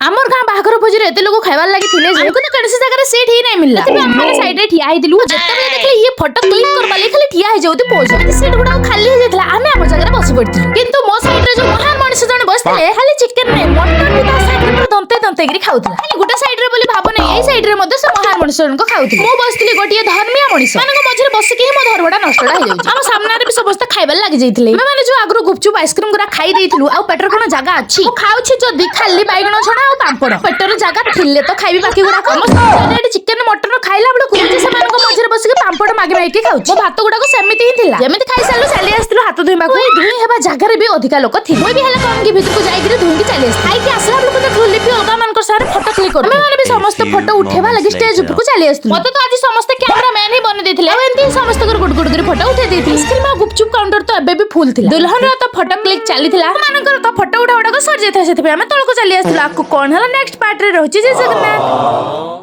ଆମର ଗାଁ ବାହାଘର ଭୋଜିରେ ଏତେ ଲୋକ ଖାଇବାର ଲାଗି ଥିଲେ ଯେ ଆମକୁ ତ କୌଣସି ଜାଗାରେ ସିଟ୍ ହିଁ ନାଇଁ ମିଳିଲା। ସେଥିପାଇଁ ଆମେ ସାଇଡରେ ଠିଆ ହେଇଥିଲୁ। ଯେତେବେଳେ ଦେଖିଲେ ଇଏ ଫଟୋ କ୍ଲିକ୍ କରବା ଲାଗି ଖାଲି ଠିଆ ହେଇଯାଉତି ପୋଜ। ସିଟ୍ ଗୁଡାକ ଖାଲି ହେଇଯାଇଥିଲା, ଆମେ ଆମ ଜାଗାରେ ବସି ପଡିଥିଲୁ। କିନ୍ତୁ ମୋ ସାଇଡରେ ଯୋଉ ମହାନ ମଣିଷ ଜଣେ ବସିଥିଲେ, ଖାଲି ଚିକେନ ନାଇଁ, ମଟନ ବି ତା ସାଇଡରେ ପୁରା ଦନ୍ତେଇ ଦନ୍ତେଇକିରି ଖାଉଥିଲା। ଖାଲି ଗୋଟେ ସାଇଡରେ ବୋଲି ଭାବନି, ଏଇ ସାଇଡରେ ମଧ୍ୟ ସେ ମହାନ ମଣିଷ ଜଣକ ଖାଉଥିଲେ। ମୁଁ ବସିଥିଲି ଗୋଟିଏ ଧର୍ମିଆ ମଣିଷ ମାନଙ୍କ ମଝିରେ ବସିକି ହିଁ ମୋ ଧର୍ମଟା ନଷ୍ଟଟା ହେଇଯାଉଛି। ଆମ ସାମ୍ନାରେ ବି ସମସ୍ତେ ଖାଇବାରେ ଲାଗି ଯାଇଥିଲେ। ଆମେ ମାନେ ଯୋଉ ଆଗରୁ ଗୁପଚୁପ, ଆଇସ୍କ୍ରିମ ଗୁରା ଖାଇ ଦେଇଥିଲୁ, ଆଉ ପେଟରେ କଣ ଜାଗା ଅଛି? ମୁଁ ଖାଉଛି ଯଦି ଖାଲି ବାଇଗଣ ଛଣା ଆଉ ପାମ୍ପଡ଼। ପେଟରେ ଜାଗା ଥିଲେ ତ ଖାଇବି ବାକି ଗୁଡାକ। ଆମ ଚିକେନ ମଟନ ଖାଇଲା ବେଳକୁ ଯେ ସେମାନଙ୍କ ମଝିରେ ବସିକି ପାମ୍ପଡ଼ ମାଗି ମାଗିକି ଖାଉଛି। ମୋ ଭାତ ଗୁଡାକ ସେମିତି ହିଁ ଥିଲା। ଯେମିତି ଖାଇସାରିଲୁ, ଚାଲି ଆସିଥିଲୁ ହାତ ଧୋଇବାକୁ। ଏଇ ଧୋଇ ହେବା ଜାଗାରେ ବି ଅଧିକା ଲୋକ ଥିଲେ। ମୁଁ ବି ହେଲେ କଣ କି ଭିତରକୁ ଯାଇକିରି ଧୋଇକି ଚାଲି ଆସିଥିଲି। ଖାଇକି ଆସିଲା ବେଳକୁ ଦେଖିଲୁ ଲିପି ଅଲଗା ମାନଙ୍କ ସାଙ୍ଗରେ ଫଟୋ କ୍ଲିକ୍ କରୁ। ଆମେ ମାନେ ବି ସମସ୍ତେ ଫଟୋ ଉଠେଇବା ଲାଗି ଷ୍ଟେଜ ଉପରକୁ ଚାଲି ଆସିଥିଲୁ। ମତେ ତ ଆଜି ସମସ୍ତେ କ୍ୟାମେରା ମ୍ୟାନ ହିଁ ବନେଇ ଦେଇଥିଲେ ଆଉ ଏମିତି ସମସ୍ତଙ୍କର ଗୋଟେ ଗୋଟେ କରି ଫଟୋ ଉଠେଇ ଦେଇଥିଲି। ଆଇସ୍କ୍ରିମ ଆଉ ଗୁପଚୁପ କାଉଣ୍ଟର ତ ଏବେ ବି ଫୁଲ ଥିଲା। ଦୁଲ୍ହନର ତ ଫଟୋ କ୍ଲିକ୍ ଚାଲିଥିଲା, ମାନଙ୍କର ତ ଫଟୋ ଉଠା ଗୁଡାକ ସରି ଯାଇଥିଲା। ସେଥିପାଇଁ ଆମେ ତଳକୁ ଚାଲି ଆସିଥିଲୁ। ଆକୁ କଣ ହେଲା ନେକ୍ସଟ ପାର୍ଟରେ ରହୁଛି। ଜୟ ଜଗନ୍ନାଥ।